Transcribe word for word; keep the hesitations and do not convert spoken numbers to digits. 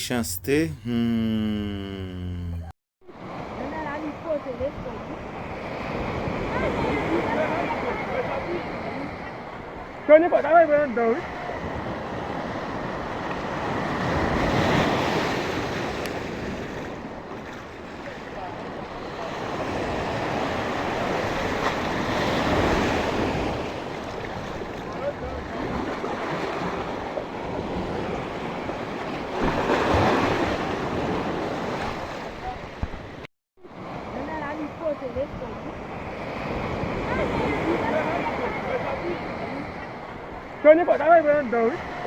Mechanste. Hmm. Tony Fort, ale pran anndan, wi. Tony Fort, ale pran anndan, wi.